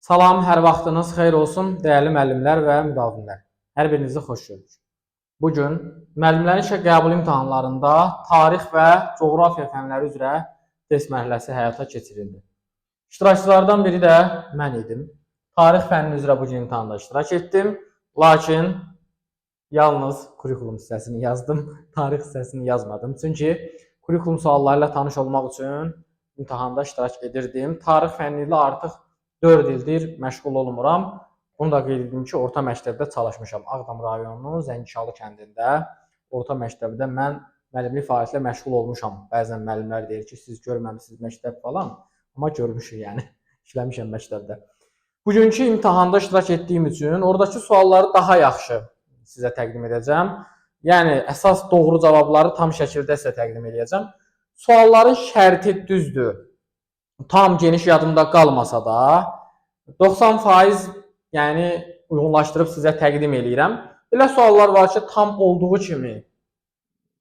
Salam, hər vaxtınız xeyir olsun, dəyərli müəllimlər və müdavimlər. Hər birinizi xoş gördük. Bu gün müəllimlərin işə qəbul imtahanlarında tarix və coğrafiya fənləri üzrə test mərhələsi həyata keçirildi. İştirakçılardan biri də mən idim. Tarix fənni üzrə bu gün imtahanda iştirak etdim, lakin yalnız kurikulum hissəsini yazdım, tarix hissəsini yazmadım. Çünki kurikulum sualları ilə tanış olmaq üçün imtahanda iştirak edirdim. Tarix fənni ilə artıq 4 ildir məşğul olmuram. Bunu da qeyd edim ki, orta məktəbdə çalışmışam. Ağdam rayonunun Zəngişalı kəndində orta məktəbdə mən müəllimlik fəaliyyətlə məşğul olmuşam. Bəzən müəllimlər deyir ki, siz görməmisiniz məktəb falan, amma görmüşük yəni. İşləmişəm məktəbdə. Bugünkü imtahanda iştirak etdiyim üçün oradakı sualları daha yaxşı sizə təqdim edəcəm. Yəni əsas doğru cavabları tam şəkildə sizə təqdim edəcəm. Sualların şərti düzdür. Tam geniş yadımda qalmasa da 90% yəni uyğunlaşdırıb sizə təqdim eləyirəm. Elə suallar var ki, tam olduğu kimi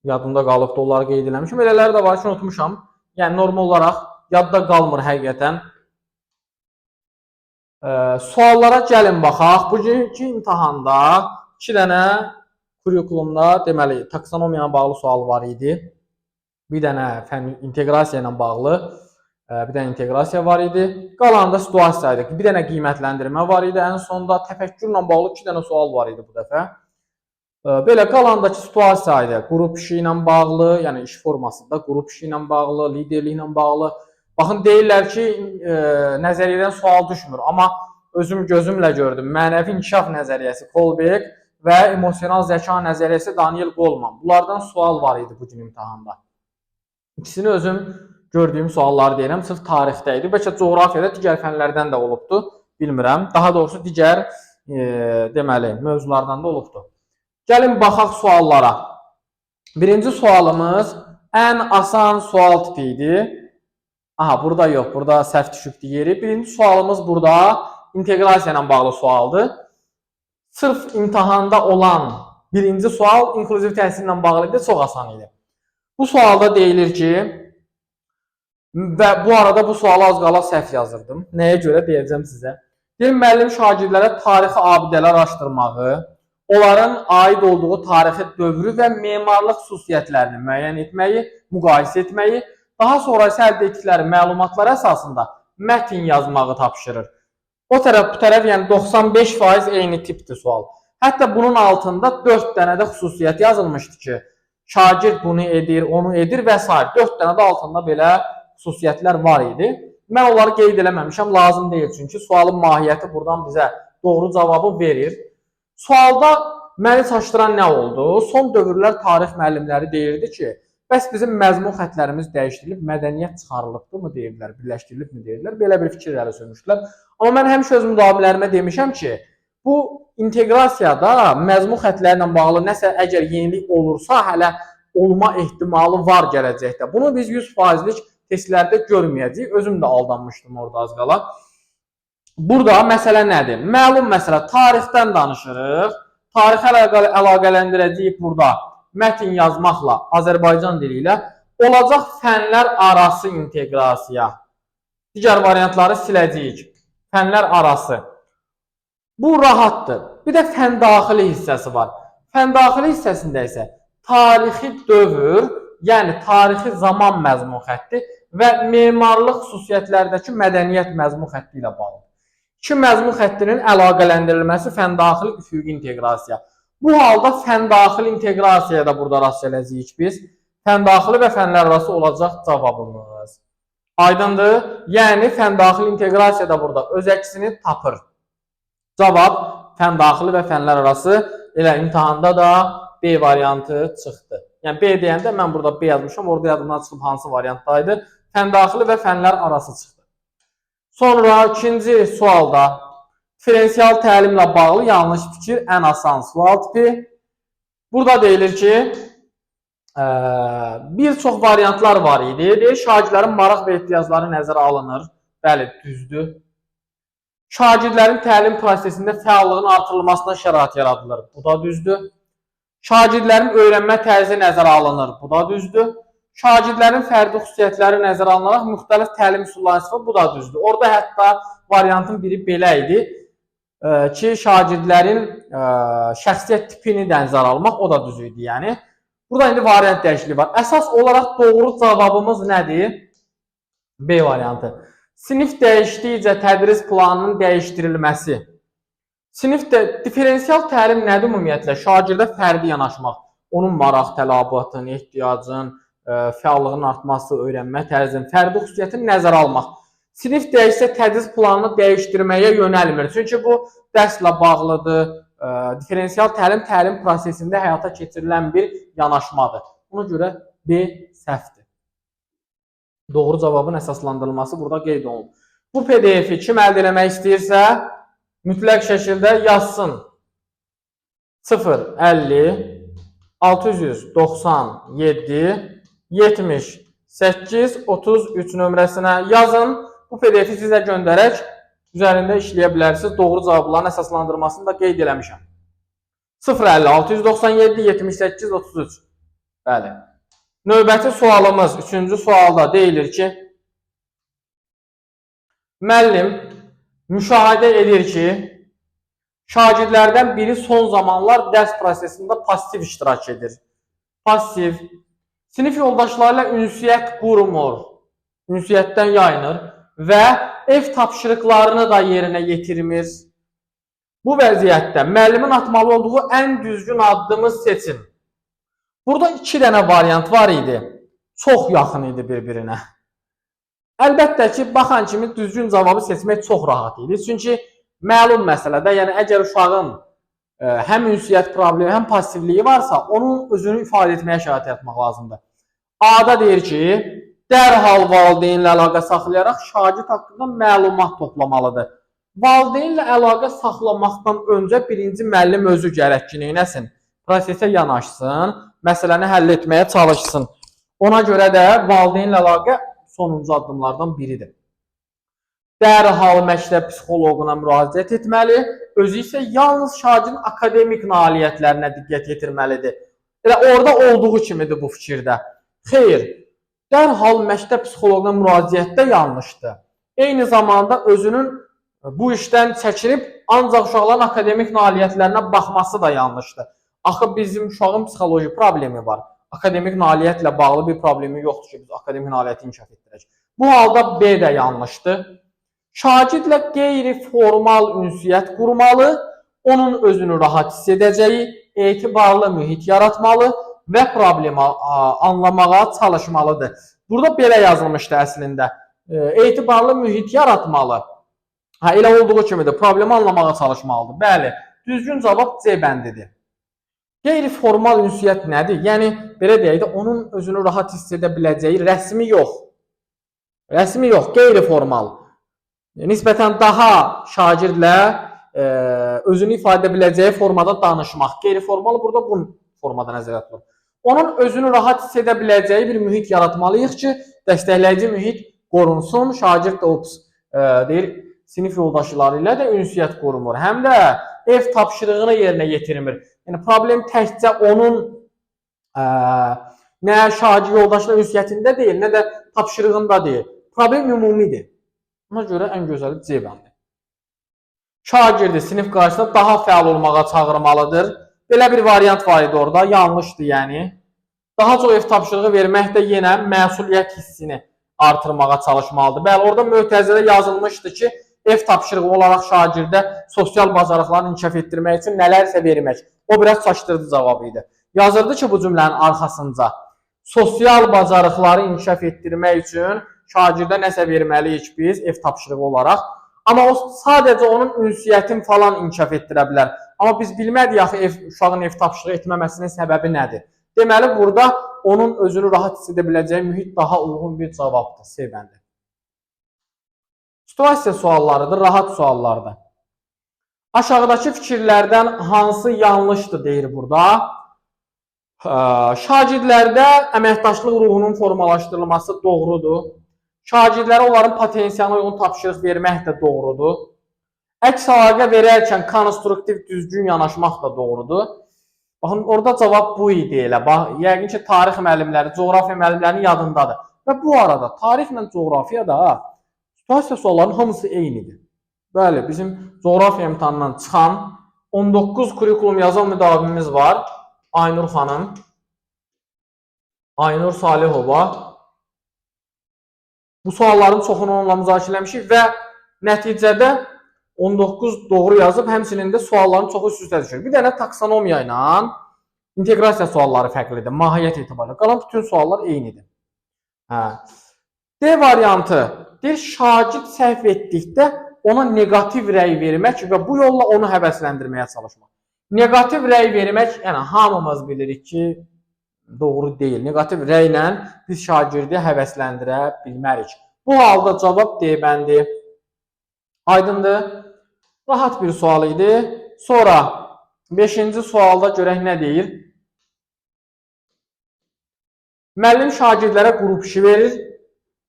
yadımda qalıbdı, onları qeyd eləmişim. Elələri də var ki, unutmuşam. Yəni normal olaraq yadda qalmır həqiqətən. Suallara gəlin baxaq. Bugünkü imtahanda 2 dənə kurikulumda, deməli, taksonomiya ilə bağlı sual var idi. Bir dənə fənn inteqrasiya ilə bağlı bir dənə inteqrasiya var idi. Qalanı da situasiya idi. Bir dənə qiymətləndirmə var idi. Ən sonda təfəkkürlə bağlı 2 dənə sual var idi bu dəfə. Belə qalandakı situasiya idi. Qrup işi ilə bağlı, yəni iş formasında qrup işi ilə bağlı, liderliklə bağlı. Baxın deyirlər ki, nəzəriyyədən sual düşmür, amma özüm gözümlə gördüm. Mənəvi inkişaf nəzəriyyəsi Kolberg və emosional zəka nəzəriyyəsi Daniel Goleman. Bunlardan sual var idi bu gün imtahanda. İkisini özüm gördüyüm sualları deyirəm, sırf tarixdə idi. Bəlkə coğrafiyada digər fənlərdən də olubdu, bilmirəm. Daha doğrusu digər deməli mövzulardan da olubdu. Gəlin baxaq suallara. Birinci sualımız ən asan sual tipi idi. Aha, burada yox, burada səhv düşübdü yeri. Birinci sualımız burada inteqrasiya ilə bağlı sualdır. Sırf imtahanda olan birinci sual inklüziv təhsillə bağlı idi, çox asan idi. Bu sualda deyilir ki, və bu arada bu sualı az qala səhv yazırdım. Nəyə görə deyəcəm sizə. Deyir, müəllim şagirdlərə tarixi abidələr araşdırmağı, onların aid olduğu tarixi dövrü və memarlıq xüsusiyyətlərini müəyyən etməyi, müqayisə etməyi, daha sonra isə əldə etdikləri məlumatlar əsasında mətn yazmağı tapşırır. O tərəf, bu tərəf, yəni 95% eyni tipdir sual. Hətta bunun altında 4 dənə də xüsusiyyət yazılmışdı ki, şagird bunu edir, onu edir və s. 4 dənə də altında belə xüsusiyyətlər var idi. Mən onları qeyd eləməmişəm, lazım deyil çünki sualın mahiyyəti buradan bizə doğru cavabı verir. Sualda məni çaşdıran nə oldu? Son dövrlər tarix müəllimləri deyirdi ki, bəs bizim məzmun xətlərimiz dəyişdirilib, mədəniyyət çıxarılıbdı mı deyirdilər, birləşdirilib mi deyirdilər, belə bir fikir irəli sürmüşdülər. Amma mən həmişə öz müdavimlərimə demişəm ki, bu inteqrasiyada məzmun xətləri ilə bağlı nəsə əgər yenilik olursa, hələ olma ehtimalı var gələcəkdə. Bunu biz 100%lik testlərdə görməyəcəyik. Özüm də aldanmışdım orada az qala. Burada məsələ nədir? Məlum məsələ, tarixdən danışırıq. Tarixə əlaqələndirəcəyik burada mətn yazmaqla, Azərbaycan dili ilə olacaq fənlər arası inteqrasiya. Digər variantları siləcəyik. Fənlər arası. Bu rahatdır. Bir də fən daxili hissəsi var. Fən daxili hissəsində isə tarixi dövr, yəni tarixi zaman məzmun xətti və memarlıq xüsusiyyətlərdəki mədəniyyət məzmun xətti ilə bağlıdır. İki məzmun xəttinin əlaqələndirilməsi fən daxili üfüqi inteqrasiya. Bu halda fən daxili inteqrasiyaya da burada rast gələcəyik biz. Fən daxili və fənlər arası olacaq cavabımız. Aydındır? Yəni fən daxili inteqrasiya da burada öz əksini tapır. Cavab fən daxili və fənlər arası. Elə imtahanda da B variantı çıxdı. Yəni B deyəndə mən burada B yazmışam, orada yadımdan çıxıb hansı variantdaydı. Fən daxili və fənlər arası çıxdı. Sonra ikinci sualda diferensial təlimlə bağlı yanlış fikir ən asan sual tipi. Burada deyilir ki, bir çox variantlar var idi. Deyir, şagirdlərin maraq və ehtiyacları nəzərə alınır. Bəli, düzdür. Şagirdlərin təlim prosesində fəallığın artırılmasına şərait yaradılır. Bu da düzdür. Şagirdlərin öyrənmə tərzi nəzərə alınır. Bu da düzdür. Şagirdlərin fərdi xüsusiyyətləri nəzərə alınaraq müxtəlif təlim üsulları istifadə, bu da düzdür. Orada hətta variantın biri belə idi ki, şagirdlərin şəxsiyyət tipini də nəzərə almaq, o da düz idi yəni. Burada indi variant dəyişikliyi var. Əsas olaraq doğru cavabımız nədir? B variantı. Sinif dəyişdikcə tədris planının dəyişdirilməsi. Sinifdə diferensial təlim nədir ümumiyyətlə? Şagirdə fərdi yanaşmaq, onun maraq tələbatını, ehtiyacın, fəallığının artması, öyrənmə tərzinin, fərdi xüsusiyyətini nəzərə almaq. Sinif dəyişsə tədris planını dəyişdirməyə yönəlmir. Çünki bu dərslə bağlıdır. Diferensial təlim təlim prosesində həyata keçirilən bir yanaşmadır. Ona görə B səhvdir. Doğru cavabın əsaslandırılması burada qeyd olunur. Bu PDF-i kim əldə eləmək istəyirsə, mütləq şəkildə yazsın. 0 50 697 78 33 nömrəsinə yazın. Bu PDF-i sizə göndərək, üzərində işləyə bilərsiniz. Doğru cavabların əsaslandırmasını da qeyd eləmişəm. 0 50 697 78 33. Bəli. Növbəti sualımız, 3-cü sualda deyilir ki, müəllim müşahidə edir ki, şagirdlərdən biri son zamanlar dərs prosesində pasiv iştirak edir. Pasiv, sinif yoldaşları ilə ünsiyyət qurmur, ünsiyyətdən yayınır və ev tapşırıqlarını da yerinə yetirmir. Bu vəziyyətdə müəllimin atmalı olduğu ən düzgün addımı seçin. Burada 2 dənə variant var idi. Çox yaxın idi bir-birinə. Əlbəttə ki, baxan kimi düzgün cavabı seçmək çox rahat idi. Çünki məlum məsələdə, yəni əgər uşağın həm ünsiyyət problemi, həm passivliyi varsa, onun özünü ifadə etməyə şərait yaratmaq lazımdır. A-da deyir ki, dərhal valideynlə əlaqə saxlayaraq şagird haqqında məlumat toplamalıdır. Valideynlə əlaqə saxlamaqdan öncə birinci müəllim özü gərək ki, neynəsin? Prosesə yanaşsın, məsələni həll etməyə çalışsın. Ona görə də valideynlə əlaqə sonuncu addımlardan biridir. Dərhal məktəb psixoloquna müraciət etməli, özü isə yalnız şagirdin akademik nailiyyətlərinə diqqət yetirməlidir. Elə orada olduğu kimidir bu fikirdə. Xeyr, dərhal məktəb psixoloquna müraciətdə yanlışdır. Eyni zamanda özünün bu işdən çəkinib ancaq uşaqların akademik nailiyyətlərinə baxması da yanlışdır. Axı bizim uşağın psixoloji problemi var. Akademik nailiyyətlə bağlı bir problemi yoxdur ki, biz akademik nailiyyəti inkişaf etdirək. Bu halda B də yanlışdır. Şagirdlə qeyri-formal ünsiyyət qurmalı, onun özünü rahat hiss edəcəyi, etibarlı mühit yaratmalı və problemi anlamağa çalışmalıdır. Burada belə yazılmışdı əslində. Etibarlı mühit yaratmalı. Ha, elə olduğu kimidir. Problemi anlamağa çalışmalıdır. Bəli, düzgün cavab C bəndidir. Qeyri-formal ünsiyyət nədir? Yəni, belə deyək də, onun özünü rahat hiss edə biləcəyi rəsmi yox. Rəsmi yox, qeyri-formal. Nisbətən daha şagirdlə özünü ifadə edə biləcəyi formada danışmaq. Qeyri-formal burada bu formada nəzərdə tutulur. Onun özünü rahat hiss edə biləcəyi bir mühit yaratmalıyıq ki, dəstəkləyici mühit qorunsun. Şagird də o deyir, sinif yoldaşları ilə də ünsiyyət qorumur. Həm də ev tapşırığını yerinə yetirmir. Yəni, problem təkcə onun nə şagird yoldaşla ünsiyyətində deyil, nə də tapşırığında deyil. Problem ümumidir. Ona görə ən gözəli C bəndi. Şagirdi sinif qarşısında daha fəal olmağa çağırmalıdır. Belə bir variant var idi orada, yanlışdır yəni. Daha çox ev tapşırığı vermək də yenə məsuliyyət hissini artırmağa çalışmalıdır. Bəli, orada mötərizədə yazılmışdı ki, ev tapşırığı olaraq şagirdə sosial bacarıqlarını inkişaf etdirmək üçün nələrsə vermək. O biraz çaşdırıcı cavab idi. Yazırdı ki, bu cümlənin arxasınca sosial bacarıqları inkişaf etdirmək üçün şagirdə nəsə verməliyik biz ev tapşırığı olaraq. Amma o sadəcə onun ünsiyyətini falan inkişaf etdirə bilər. Amma biz bilmədik axı uşağın ev tapşırığı etməməsinin səbəbi nədir? Deməli, burada onun özünü rahat hiss edə biləcəyi mühit daha uyğun bir cavabdır, C bəndi. Situasiya suallarıdır, rahat suallardır. Aşağıdakı fikirlərdən hansı yanlışdır deyir burada. Şagirdlərdə əməkdaşlıq ruhunun formalaşdırılması doğrudur. Şagirdlərə onların potensialına uyğun tapşırıq vermək də doğrudur. Əks əlaqə verərkən konstruktiv düzgün yanaşmaq da doğrudur. Baxın, orada cavab bu idi elə. Bax, yəqin ki, tarix müəllimləri, coğrafiya müəllimlərinin yadındadır. Və bu arada tarixlə coğrafiya da situasiya suallarının hamısı eynidir. Bəli, bizim coğrafiya imtahanından çıxan 19 kurikulum yazan müdavimimiz var. Aynur xanım. Aynur Salihova. Bu sualların çoxunu onunla müzakirə eləmişik və nəticədə 19 doğru yazıb, həmçinin də sualların çoxu üst-üstə düşür. Bir dənə taksonomiya ilə inteqrasiya sualları fərqlidir, mahiyyət etibarilə. Qalan bütün suallar eynidir. Hə. D variantı. Deyir, şagird səhv etdikdə ona neqativ rəy vermək və bu yolla onu həvəsləndirməyə çalışmaq. Neqativ rəy vermək, yəni hamımız bilirik ki, doğru deyil. Neqativ rəylə biz şagirdi həvəsləndirə bilmərik. Bu halda cavab D bəndi. Aydındır? Rahat bir sual idi. Sonra 5-ci sualda görək nə deyir? Müəllim şagirdlərə qrup işi verir.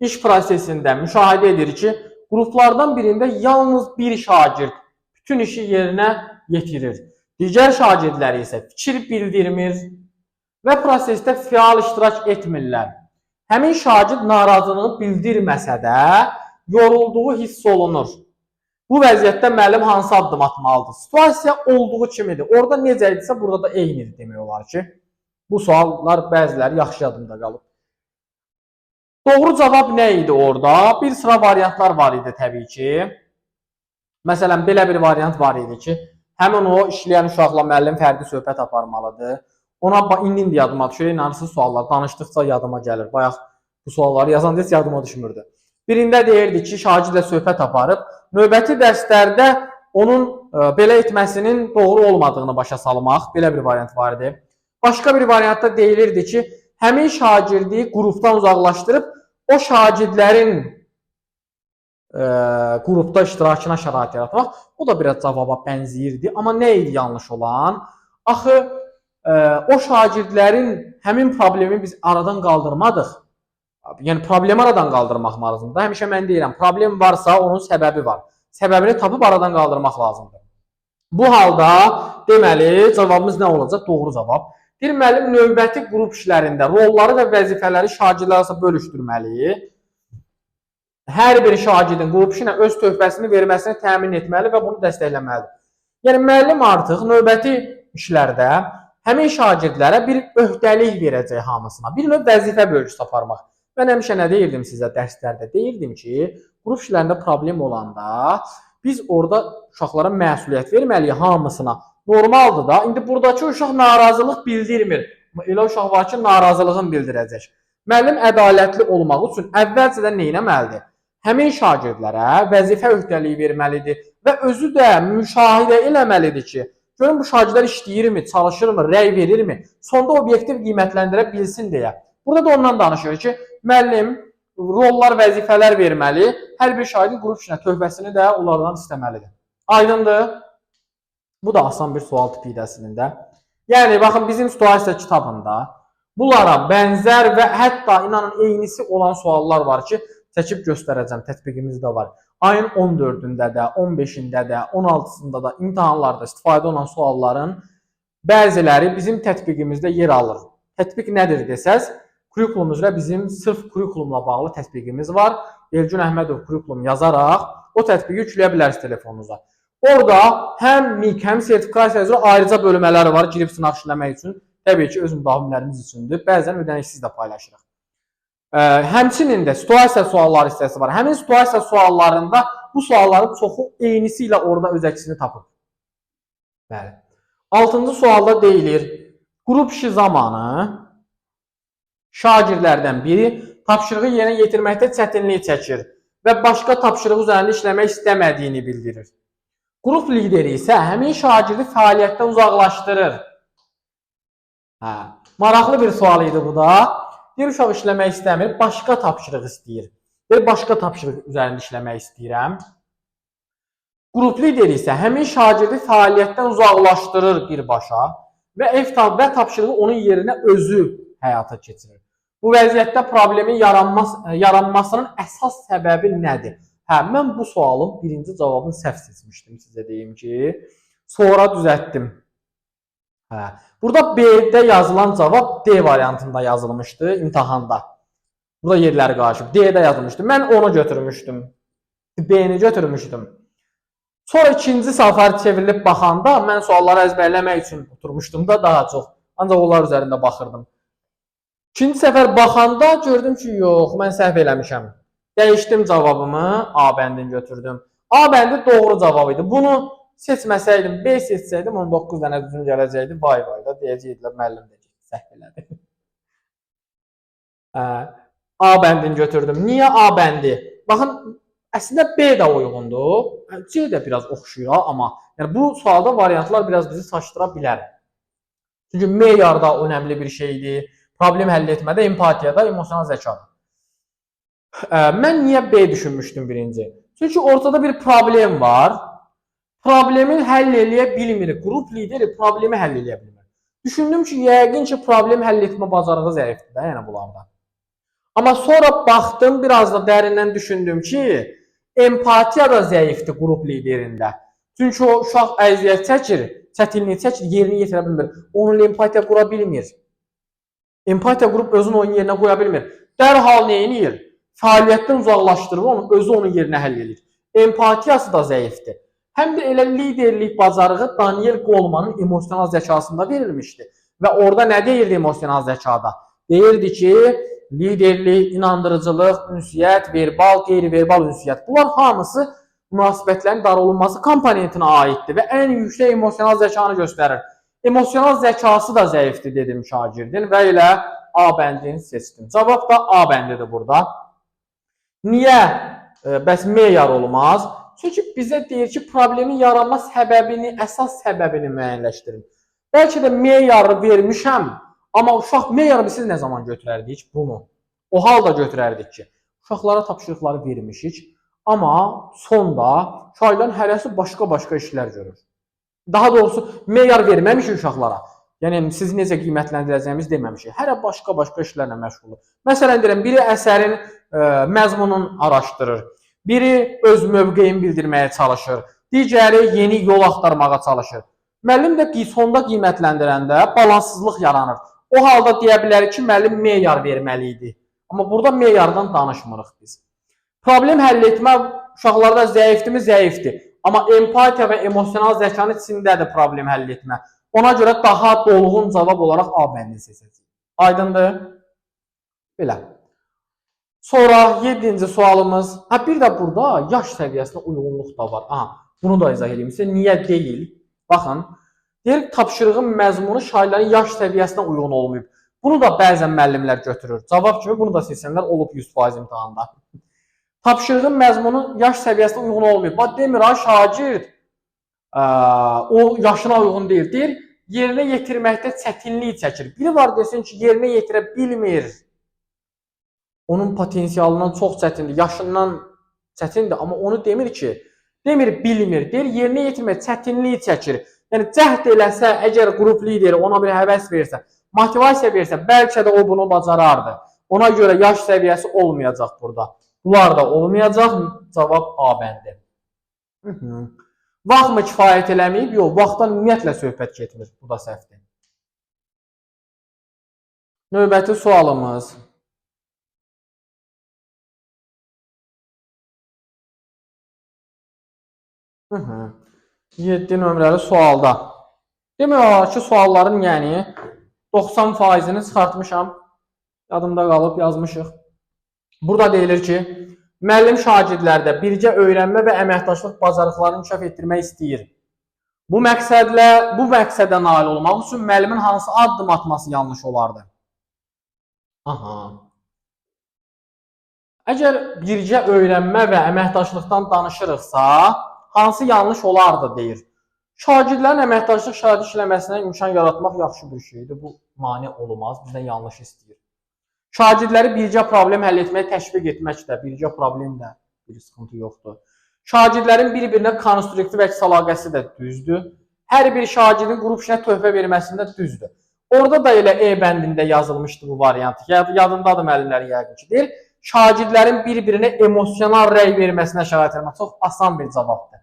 İş prosesində müşahidə edir ki, qruplardan birində yalnız bir şagird bütün işi yerinə yetirir. Digər şagirdlər isə fikir bildirmir və prosesdə fəal iştirak etmirlər. Həmin şagird narazılığını bildirməsə də yorulduğu hiss olunur. Bu vəziyyətdə müəllim hansı addım atmalıdır? Situasiya olduğu kimidir. Orada necə idisə, burada da eynidir demək olar ki. Bu suallar bəziləri yaxşı yadımda qalıb. Doğru cavab nə idi orada? Bir sıra variantlar var idi təbii ki. Məsələn, belə bir variant var idi ki, həmin o işləyən uşaqla müəllim fərdi söhbət aparmalıdır. Ona indi yadıma düşür, inanırsınız suallar danışdıqca yadıma gəlir. Bayaq bu sualları yazanda heç yadıma düşmürdü. Birində deyirdi ki, şagirdlə söhbət aparıb, növbəti dərslərdə onun belə etməsinin doğru olmadığını başa salmaq, belə bir variant var idi. Başqa bir variantda deyilirdi ki, həmin şagirdi qrupdan uzaqlaşdırıb o şagirdlərin qrupda iştirakına şərait yaratmaq. O da biraz cavaba bənzəyirdi. Amma nə idi yanlış olan? Axı o şagirdlərin həmin problemi biz aradan qaldırmadıq. Yəni problemi aradan qaldırmaq lazımdır. Həmişə mən deyirəm, problem varsa onun səbəbi var. Səbəbini tapıb aradan qaldırmaq lazımdır. Bu halda deməli cavabımız nə olacaq? Doğru cavab. Deyir, müəllim növbəti qrup işlərində rolları və vəzifələri şagirdlər arasında bölüşdürməli. Hər bir şagirdin qrup işinə öz töhfəsini verməsini təmin etməli və bunu dəstəkləməlidir. Yəni müəllim artıq növbəti işlərdə həmin şagirdlərə bir öhdəlik verəcək hamısına. Bir növ vəzifə bölgüsü aparmaq. Mən həmişə nə deyirdim sizə dərslərdə? Deyirdim ki, qrup işlərində problem olanda biz orada uşaqlara məsuliyyət verməliyik hamısına. Normaldır da. İndi buradakı uşaq narazılıq bildirmir. Elə uşaq var ki, narazılığını bildirəcək. Müəllim ədalətli olmaq üçün əvvəlcədən nə etməlidir? Həmin şagirdlərə vəzifə öhdəliyi verməlidir və özü də müşahidə eləməlidir ki, görün bu şagirdlər işləyirmi, çalışırmı, rəy verirmi? Sonda obyektiv qiymətləndirə bilsin deyə. Burada da ondan danışır ki, müəllim rollar, vəzifələr verməli, hər bir şagirdin qrup işinə töhfəsini də onlardan istəməlidir. Aydındır? Bu da asan bir sual tipi idi əslində. Yəni, baxın, bizim situasiya kitabında bunlara bənzər və hətta inanın eynisi olan suallar var ki, çəkib göstərəcəm, tətbiqimizdə var. Ayın 14-ündə də, 15-ində də, 16-sında da imtahanlarda istifadə olunan sualların bəziləri bizim tətbiqimizdə yer alır. Tətbiq nədir desəz, kurikulum üzrə bizim sırf kurikulumla bağlı tətbiqimiz var. Elgün Əhmədov kurikulum yazaraq o tətbiqi yükləyə bilərsiniz telefonunuza. Orada həm MİQ, həm sertifikasiya üzrə ayrıca bölmələr var girib sınaq işləmək üçün. Təbii ki, öz müdavimlərimiz üçündür. Bəzən ödənişsiz də paylaşırıq. Həmçinin də situasiya sualları hissəsi var. Həmin situasiya suallarında bu sualların çoxu eynisi ilə orada öz əksini tapıb. Bəli. 6-cı sualda deyilir, qrup işi zamanı şagirdlərdən biri tapşırığı yerinə yetirməkdə çətinlik çəkir və başqa tapşırıq üzərində işləmək istəmədiyini bildirir. Qrup lideri isə həmin şagirdi fəaliyyətdən uzaqlaşdırır. Hə, maraqlı bir sual idi bu da. Deyir, uşaq işləmək istəmir, başqa tapşırıq istəyir. Deyir, başqa tapşırıq üzərində işləmək istəyirəm. Qrup lideri isə həmin şagirdi fəaliyyətdən uzaqlaşdırır birbaşa və ev və tapşırığı onun yerinə özü həyata keçirir. Bu vəziyyətdə problemin yaranmasının əsas səbəbi nədir? Hə, mən bu sualın birinci cavabını səhv seçmişdim sizə deyim ki, sonra düzəltdim. Hə, burada B-də yazılan cavab D variantında yazılmışdı imtahanda. Burada yerləri qarışıb. D-də yazılmışdı. Mən onu götürmüşdüm. B-ni götürmüşdüm. Sonra ikinci səfər çevrilib baxanda mən sualları əzbərləmək üçün oturmuşdum da daha çox. Ancaq onlar üzərində baxırdım. İkinci səfər baxanda gördüm ki, yox, mən səhv eləmişəm. Dəyişdim cavabımı, A bəndini götürdüm. A bəndi doğru cavab idi. Bunu seçməsəydim, B seçsəydim 19 dənə düzün gələcəkdi. Vay vay da deyəcəkdilər, müəllim də səhv elədi. A bəndini götürdüm. Niyə A bəndi? Baxın, əslində B də uyğundur. C də biraz oxşuyur, amma yəni bu sualda variantlar biraz bizi saçdıra bilər. Çünki meyar da önəmli bir şeydir. Problem həll etmədə, empatiyada, emosional zəkada. Mən niyə B düşünmüşdüm birinci? Çünki ortada bir problem var. Problemi həll eləyə bilmir. Qrup lideri problemi həll eləyə bilmir. Düşündüm ki, yəqin ki, problem həll etmə bacarığı zəifdir də, yəni bunlarda. Amma sonra baxdım, biraz da dərindən düşündüm ki, empatiya da zəifdir qrup liderində. Çünki o uşaq əziyyət çəkir, çətinlik çəkir, yerini yetirə bilmir. Onunla empatiya qura bilmir. Empatiya qurub özünü onun yerinə qoya bilmir. Dərhal nə edir? Fəaliyyətdən uzaqlaşdırır onu, özü onun yerinə həll edir. Empatiyası da zəifdir. Həm də elə liderlik bacarığı Daniel Golemanın emosional zəkasında verilmişdi. Və orada nə deyirdi emosional zəkada? Deyirdi ki, liderlik, inandırıcılıq, ünsiyyət, verbal, qeyri-verbal ünsiyyət. Bunlar hamısı münasibətlərin idarə olunması komponentinə aiddir və ən yüksək emosional zəkanı göstərir. Emosional zəkası da zəifdir dedim şagirdin və elə A bəndini seçdim. Cavab da A bəndidir burada. Niyə? Bəs meyar olmaz? Çünki bizə deyir ki, problemin yaranma səbəbini, əsas səbəbini müəyyənləşdirin. Bəlkə də meyarı vermişəm, amma uşaq meyarı siz nə zaman götürərdik bunu? O halda götürərdik ki, uşaqlara tapşırıqları vermişik, amma sonda uşaqların hərəsi başqa-başqa işlər görür. Daha doğrusu meyar verməmişik uşaqlara. Yəni siz necə qiymətləndirəcəyimizi deməmişik. Hərə başqa-başqa işlərlə məşğuldur. Məsələn deyirəm, biri əsərin məzmununu araşdırır. Biri öz mövqeyini bildirməyə çalışır. Digəri yeni yol axtarmağa çalışır. Müəllim də sonda qiymətləndirəndə balanssızlıq yaranır. O halda deyə bilərik ki, müəllim meyar verməli idi. Amma burada meyardan danışmırıq biz. Problem həll etmə uşaqlarda zəifdirmi? Zəifdir. Amma empatiya və emosional zəkanın içindədir problem həll etmə. Ona görə daha dolğun cavab olaraq A bəndini seçəcəyik. Aydındır? Belə. Sonra 7-ci sualımız. Ha, bir də burada yaş səviyyəsinə uyğunluq da var. Aha, bunu da izah edeyim sizə. Niyə deyil? Baxın, deyir tapşırığın məzmunu şagirdlərin yaş səviyyəsinə uyğun olmayıb. Bunu da bəzən müəllimlər götürür. Cavab kimi bunu da seçənlər olub 100% imtahanda. Tapşırığın məzmunu yaş səviyyəsinə uyğun olmayıb. Bax, demir ha, şagird o yaşına uyğun deyil. Deyir, yerinə yetirməkdə çətinlik çəkir. Biri var desin ki, yerinə yetirə bilmir. Onun potensialından çox çətindir, yaşından çətindir, amma onu demir ki, demir bilmir, deyir yerinə yetirmək çətinlik çəkir. Yəni cəhd eləsə, əgər qrup lideri ona bir həvəs versə, motivasiya versə, bəlkə də o bunu bacarardı. Ona görə yaş səviyyəsi olmayacaq burada. Bunlar da olmayacaq. Cavab A bəndi. Vaxt mı kifayət eləməyib? Yox, vaxtdan ümumiyyətlə söhbət getmir. Bu da səhvdir. Növbəti sualımız. 7 nömrəli sualda. Demək olar ki, sualların yəni 90%-ni çıxartmışam. Yadımda qalıb yazmışıq. Burada deyilir ki, müəllim şagirdlərdə birgə öyrənmə və əməkdaşlıq bacarıqlarını inkişaf etdirmək istəyir. Bu məqsədə nail olmaq üçün müəllimin hansı addım atması yanlış olardı? Aha. Əgər birgə öyrənmə və əməkdaşlıqdan danışırıqsa, hansı yanlış olardı deyir. Şagirdlərin əməkdaşlıq şəraiti işləməsinə imkan yaratmaq yaxşı bir şeydir. Bu mane olmaz, bizdən yanlış istəyir. Şagirdləri birgə problem həll etməyə təşviq etmək də, birgə problem də bir sıxıntı yoxdur. Şagirdlərin bir-birinə konstruktiv əks əlaqəsi də düzdür. Hər bir şagirdin qrup işinə töhfə verməsində düzdür. Orada da elə E bəndində yazılmışdı bu variant. Yadındadır müəllimlərin yəqin ki. Deyir, şagirdlərin bir-birinə emosional rəy verməsinə şərait yaratmaq çox asan bir cavabdır.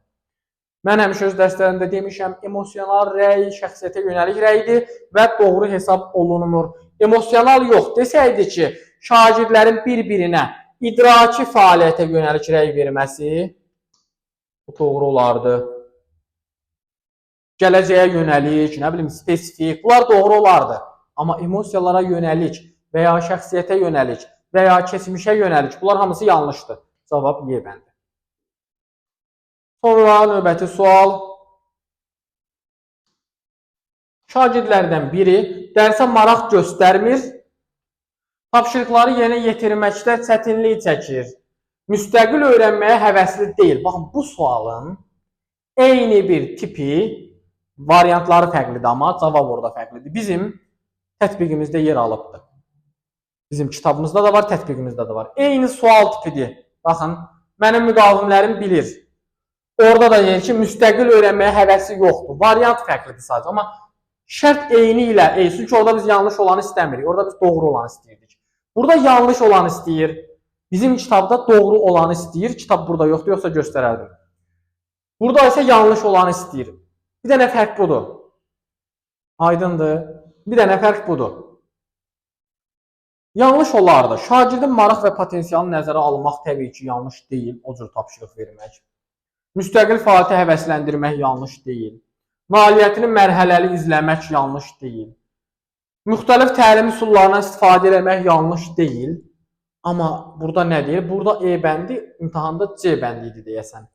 Mən həmişə öz dərslərimdə demişəm, emosional rəy şəxsiyyətə yönəlik rəydir və doğru hesab olunmur. Emosional yox, desəydi ki, şagirdlərin bir-birinə idraki fəaliyyətə yönəlik rəy verməsi bu doğru olardı. Gələcəyə yönəlik, nə bilim, spesifik, bunlar doğru olardı. Amma emosiyalara yönəlik və ya şəxsiyyətə yönəlik və ya keçmişə yönəlik, bunlar hamısı yanlışdır. Cavab Y bəndi. Sonra növbəti sual. Şagirdlərdən biri dərsə maraq göstərmir, tapşırıqları yerinə yetirməkdə çətinlik çəkir, müstəqil öyrənməyə həvəsli deyil. Baxın, bu sualın eyni bir tipi, variantları fərqlidir, amma cavab orada fərqlidir. Bizim tətbiqimizdə yer alıbdır. Bizim kitabımızda da var, tətbiqimizdə də var. Eyni sual tipidir. Baxın, mənim müdavimlərim bilir. Orada da deyir ki, müstəqil öyrənməyə həvəsi yoxdur. Variant fərqlidir sadəcə, amma şərt eyni ilə, çünki orada biz yanlış olanı istəmirik. Orada biz doğru olanı istəyirdik. Burada yanlış olanı istəyir. Bizim kitabda doğru olanı istəyir. Kitab burada yoxdur, yoxsa göstərərdim. Burada isə yanlış olanı istəyir. Bir dənə fərq budur. Aydındır. Bir dənə fərq budur. Yanlış olardı. Şagirdin maraq və potensialını nəzərə almaq təbii ki, yanlış deyil. O cür tapşırıq vermək. Müstəqil fəaliyyətə həvəsləndirmək yanlış deyil. Nailiyyətini mərhələli izləmək yanlış deyil. Müxtəlif təlim üsullarından istifadə etmək yanlış deyil. Amma burada nə deyir? Burada E bəndi imtahanda C bəndi idi deyəsən.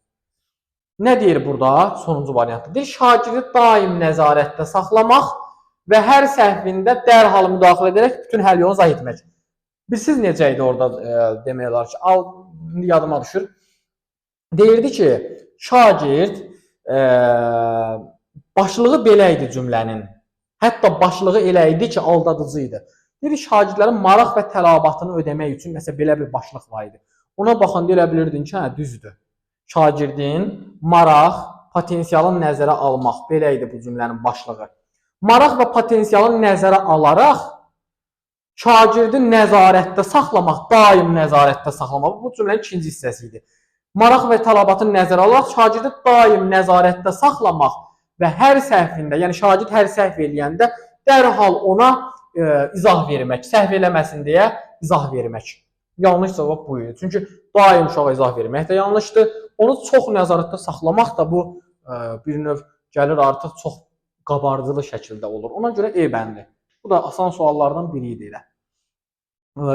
Nə deyir burada? Sonuncu variantda. Deyir, şagirdi daim nəzarətdə saxlamaq və hər səhvində dərhal müdaxilə edərək bütün həll yolunu izah etmək. Bilirsiniz necə idi orada demək olar ki, al, indi yadıma düşür. Deyirdi ki, şagird başlığı belə idi cümlənin. Hətta başlığı elə idi ki, aldadıcı idi. Deyir, şagirdlərin maraq və tələbatını ödəmək üçün məsələn belə bir başlıq var idi. Ona baxanda elə bilirdin ki, hə, düzdür. Şagirdin maraq, potensialını nəzərə almaq, belə idi bu cümlənin başlığı. Maraq və potensialını nəzərə alaraq şagirdi nəzarətdə saxlamaq, daim nəzarətdə saxlamaq. Bu cümlənin ikinci hissəsi idi. Maraq və tələbatını nəzərə alaraq şagirdi daim nəzarətdə saxlamaq və hər səhvində, yəni şagird hər səhv eləyəndə dərhal ona izah vermək, səhv eləməsin deyə izah vermək. Yanlış cavab bu idi. Çünki daim uşağa izah vermək də yanlışdır. Onu çox nəzarətdə saxlamaq da bu bir növ gəlir artıq çox qabardılı şəkildə olur. Ona görə E bəndi. Bu da asan suallardan biri idi elə.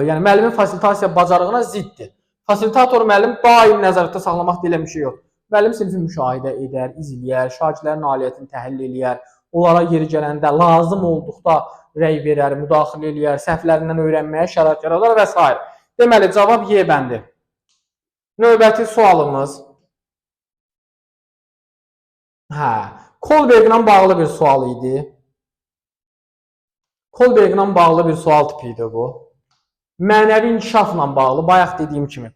Yəni müəllimin fasilitasiya bacarığına ziddir. Fasilitator müəllim daim nəzarətdə saxlamaq deyilən bir şey yoxdur. Müəllim sinfi müşahidə edər, izləyər, şagirdlərin nailiyyətini təhlil eləyər, onlara yeri gələndə lazım olduqda rəy verər, müdaxilə eləyər, səhvlərindən öyrənməyə şərait yaradar və s. Deməli, cavab Y bəndi. Növbəti sualımız. Hə, Kolberqlə bağlı bir sual idi. Kolberqlə bağlı bir sual tipi idi bu. Mənəvi inkişafla bağlı, bayaq dediyim kimi.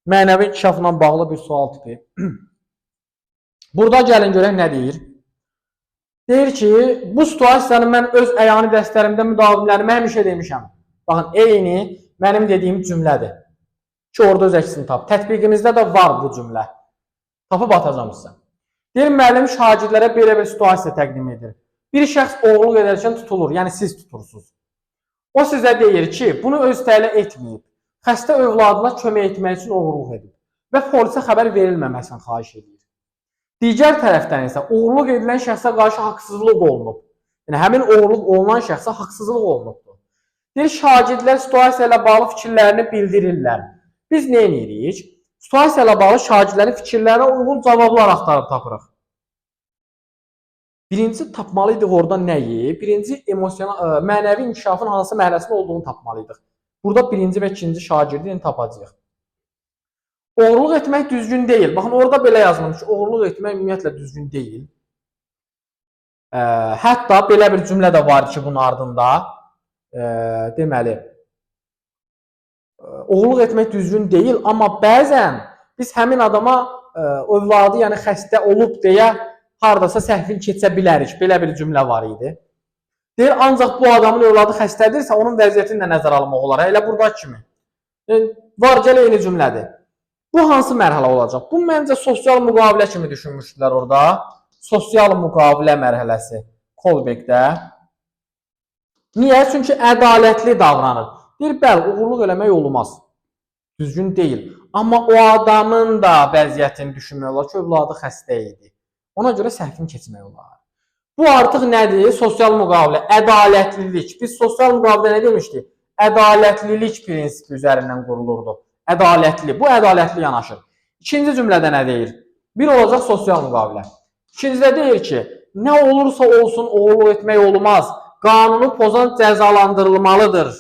Mənəvi inkişafla bağlı bir sual tipi. Burada gəlin görək nə deyir. Deyir ki, bu situasiyanı mən öz əyani dərslərimdə müdavimlərimə həmişə demişəm. Baxın, eyni mənim dediyim cümlədir. Ki, orada öz əksini tap. Tətbiqimizdə də var bu cümlə. Tapıb atacağım sizə. Deyir, müəllim şagirdlərə belə bir situasiya təqdim edir. Bir şəxs oğurluq edərkən tutulur, yəni siz tutursunuz. O sizə deyir ki, bunu öz tələ etməyib. Xəstə övladına kömək etmək üçün oğurluq edib və polisə xəbər verilməməsini xahiş edir. Digər tərəfdən isə oğurluq edilən şəxsə qarşı haqsızlıq olunub. Yəni həmin oğurluq olunan şəxsə haqsızlıq olunubdur. Deyir, şagirdlər situasiya ilə bağlı fikirlərini bildirirlər. Biz nə edirik? Situasiya ilə bağlı şagirdlərin fikirlərinə uyğun cavablar axtarıb tapırıq. Birinci tapmalıydıq orada nəyi? Birinci emosional, mənəvi inkişafın hansı mərhələsində olduğunu tapmalıydıq. Burada birinci və ikinci şagirdi indi tapacağıq. Oğurluq etmək düzgün deyil. Baxın, orada belə yazılmış ki, oğurluq etmək ümumiyyətlə düzgün deyil. Hətta belə bir cümlə də var ki, bunun ardında. Deməli, oğurluq etmək düzgün deyil, amma bəzən biz həmin adama övladı, yəni xəstə olub deyə hardasa səhvin keçə bilərik. Belə bir cümlə var idi. Deyir, ancaq bu adamın övladı xəstədirsə, onun vəziyyətini də nəzərə almaq olar. Elə burada kimi. Yəni, var gəl eyni cümlədir. Bu hansı mərhələ olacaq? Bu məncə sosial müqavilə kimi düşünmüşdülər orada. Sosial müqavilə mərhələsi Kolberqdə. Niyə? Çünki ədalətli davranır. Deyir, bəli, oğurluq eləmək olmaz. Düzgün deyil. Amma o adamın da vəziyyətini düşünmək olar ki, övladı xəstə idi. Ona görə səhvini keçmək olar. Bu artıq nədir? Sosial müqavilə, ədalətlilik. Biz sosial müqavilə nə demişdik? Ədalətlilik prinsipi üzərindən qurulurdu. Ədalətli. Bu ədalətli yanaşır. İkinci cümlədə nə deyir? Bir olacaq sosial müqavilə. İkincidə deyir ki, nə olursa olsun oğurluq etmək olmaz. Qanunu pozan cəzalandırılmalıdır.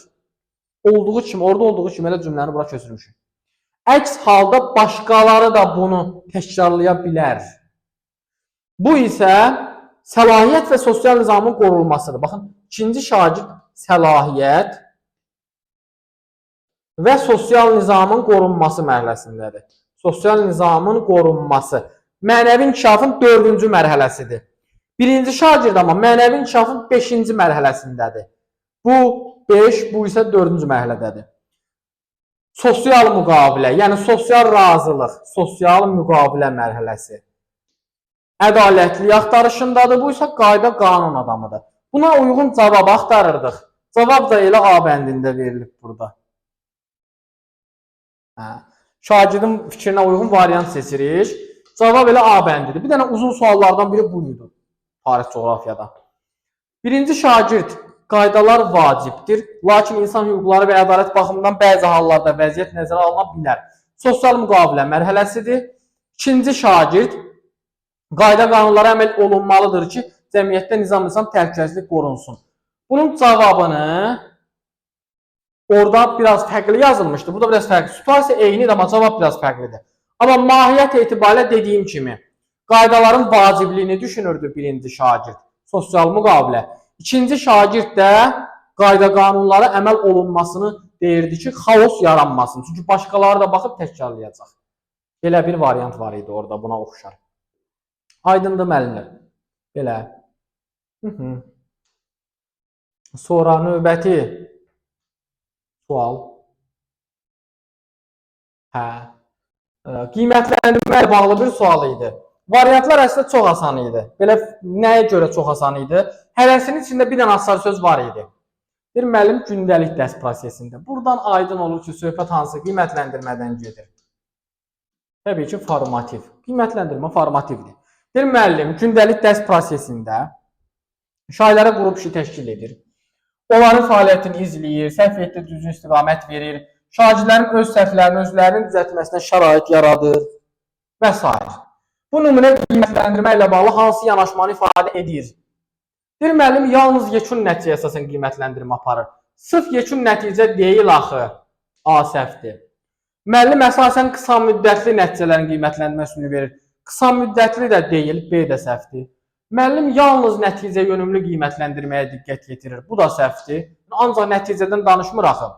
Olduğu kimi, orada olduğu kimi elə cümləni bura köçürmüşük. Əks halda başqaları da bunu təkrarlaya bilər. Bu isə səlahiyyət və sosial nizamın qorunmasıdır. Baxın, ikinci şagird səlahiyyət və sosial nizamın qorunması mərhələsindədir. Sosial nizamın qorunması mənəvi inkişafın dördüncü mərhələsidir. Birinci şagird amma mənəvi inkişafın beşinci mərhələsindədir. Bu 5, bu isə dördüncü mərhələdədir. Sosial müqavilə, yəni sosial razılıq, sosial müqavilə mərhələsi. Ədalətli axtarışındadır, bu isə qayda qanun adamıdır. Buna uyğun cavab axtarırdıq. Cavab da elə A bəndində verilib burada. Hə. Şagirdin fikrinə uyğun variant seçirik. Cavab elə A bəndidir. Bir dənə uzun suallardan biri bu idi tarix coğrafiyada. Birinci şagird qaydalar vacibdir, lakin insan hüquqları və ədalət baxımından bəzi hallarda vəziyyət nəzərə alına bilər. Sosial müqavilə mərhələsidir. İkinci şagird qayda qanunlara əməl olunmalıdır ki, cəmiyyətdə nizam-nizam təhlükəsizlik qorunsun. Bunun cavabını orada biraz fərqli yazılmışdı. Burada biraz fərqli. Situasiya eynidir, amma cavab biraz fərqlidir. Amma mahiyyət etibarilə dediyim kimi, qaydaların vacibliyini düşünürdü birinci şagird. Sosial müqavilə. İkinci şagird də qayda qanunlara əməl olunmasını deyirdi ki, xaos yaranmasın. Çünki başqaları da baxıb təkrarlayacaq. Belə bir variant var idi orada buna oxşar. Aydındır müəllimlər. Belə. Hı. Sonra növbəti sual. Hə. Qiymətləndirmə ilə bağlı bir sual idi. Variantlar əslində çox asan idi. Belə nəyə görə çox asan idi? Hərəsinin içində bir dənə açar söz var idi. Bir müəllim gündəlik dərs prosesində. Buradan aydın olur ki, söhbət hansı qiymətləndirmədən gedir. Təbii ki, formativ. Qiymətləndirmə formativdir. Bir müəllim gündəlik dərs prosesində şagirdlərə qrup işi təşkil edir. Onların fəaliyyətini izləyir, səhv etdi düzgün istiqamət verir, şagirdlərin öz səhvlərini özlərinin düzəltməsinə şərait yaradır və s. Bu nümunə qiymətləndirmə ilə bağlı hansı yanaşmanı ifadə edir? Bir müəllim yalnız yekun nəticəyə əsasən qiymətləndirmə aparır. Sırf yekun nəticə deyil axı, A səhvdir. Müəllim əsasən qısa müddətli nəticələrin qiymətləndirmə üsulunu verir. Qısa müddətli də deyil, B də səhvdir. Müəllim yalnız nəticə yönümlü qiymətləndirməyə diqqət yetirir. Bu da səhvdir. Ancaq nəticədən danışmır axı.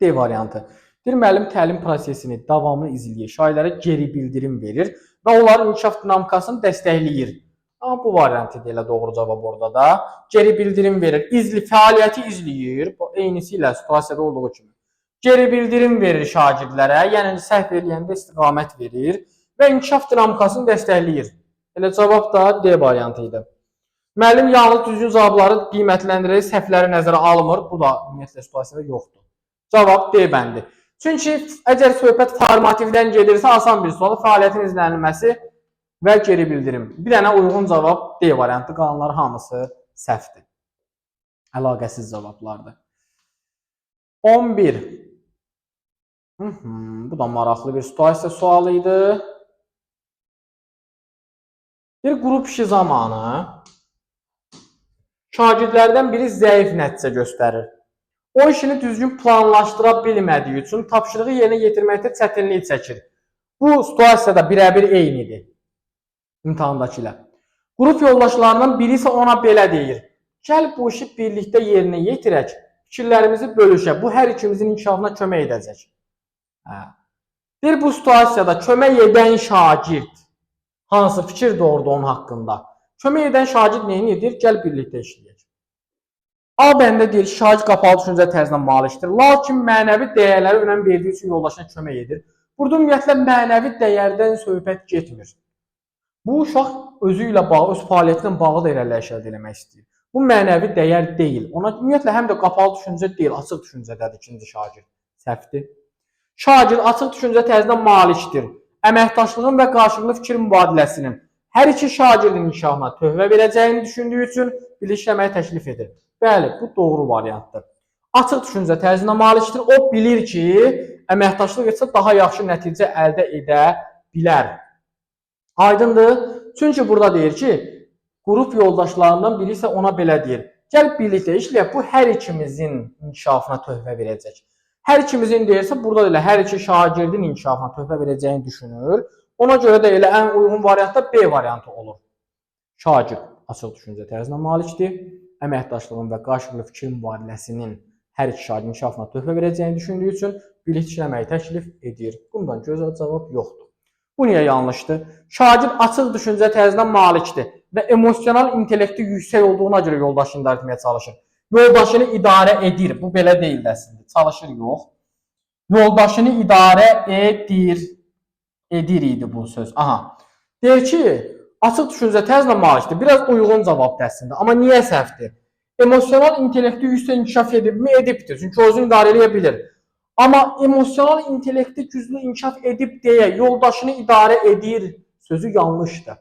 D variantı. Bir müəllim təlim prosesini davamlı izləyir, şagirdlərə geri bildirim verir və onların inkişaf dinamikasını dəstəkləyir. Amma bu variantı da elə doğru cavab orada da. Geri bildirim verir, fəaliyyəti izləyir. Bu eynisi ilə situasiyada olduğu kimi. Geri bildirim verir şagirdlərə, yəni səhv eləyəndə istiqamət verir və inkişaf dinamikasını dəstəkləyir. Elə cavab da D variantı idi. Müəllim yalnız düzgün cavabları qiymətləndirərək səhvləri nəzərə almır. Bu da ümumiyyətlə situasiyada yoxdur. Cavab D bəndi. Çünki əgər söhbət formativdən gedirsə, asan bir sual, fəaliyyətin izlənilməsi və geri bildirim. Bir dənə uyğun cavab D variantı, qalanlar hamısı səhvdir. Əlaqəsiz cavablardır. 11. Bu da maraqlı bir situasiya sualı idi. Bir qrup işi zamanı şagirdlərdən biri zəif nəticə göstərir. O işini düzgün planlaşdıra bilmədiyi üçün tapşırığı yerinə yetirməkdə çətinlik çəkir. Bu situasiyada birəbir eynidir imtahandakı ilə. Qrup yoldaşlarından biri isə ona belə deyir: Gəl bu işi birlikdə yerinə yetirək, fikirlərimizi bölüşək. Bu hər ikimizin inkişafına kömək edəcək. Hə. Deyir bu situasiyada kömək edən şagird hansı fikir doğurdu onun haqqında? Kömək edən şagird nə edir? Gəl birlikdə işləyək. A bəndə deyir, şagird qapalı düşüncə tərzinə malikdir. Lakin mənəvi dəyərlərə önəm verdiyi üçün yoldaşına kömək edir. Burada ümumiyyətlə mənəvi dəyərdən söhbət getmir. Bu uşaq özü ilə bağlı, öz fəaliyyəti ilə bağlı da irəliləyiş əldə eləmək istəyir. Bu mənəvi dəyər deyil. Ona ümumiyyətlə həm də qapalı düşüncə deyil, açıq düşüncədədir ikinci şagird. Səhvdir. Şagird açıq düşüncə tərzinə malikdir. Əməkdaşlığın və qarşılıqlı fikir mübadiləsinin Hər iki şagirdin inkişafına töhfə verəcəyini düşündüyü üçün birlikdə işləməyi təklif edir. Bəli, bu doğru variantdır. Açıq düşüncə tərzinə malikdir. O bilir ki, əməkdaşlıq etsə daha yaxşı nəticə əldə edə bilər. Aydındır? Çünki burada deyir ki, qrup yoldaşlarından biri isə ona belə deyir. Gəl birlikdə işləyək, bu hər ikimizin inkişafına töhfə verəcək. Hər ikimizin deyirsə, burada da elə hər iki şagirdin inkişafına töhfə verəcəyini düşünür. Ona görə də elə ən uyğun variant da B variantı olur. Şagird açıq düşüncə tərzinə malikdir. Əməkdaşlığın və qarşılıqlı fikir mübadiləsinin hər iki şagirdin inkişafına töhfə verəcəyini düşündüyü üçün birlikdə işləməyi təklif edir. Bundan gözəl cavab yoxdur. Bu niyə yanlışdır? Şagird açıq düşüncə tərzinə malikdir və emosional intellekti yüksək olduğuna görə yoldaşını idarə etməyə çalışır. Yoldaşını idarə edir. Bu belə deyildi əslində. Çalışır yox. Yoldaşını idarə edir. Edir idi bu söz. Aha. Deyir ki, açıq düşüncə tərzinə malikdir. Biraz uyğun cavabdır əslində. Amma niyə səhvdir? Emosional intellekti yüksək inkişaf edibmi? Edibdir. Çünki o özünü idarə eləyə bilir. Amma emosional intellekti güclü inkişaf edib deyə yoldaşını idarə edir sözü yanlışdır.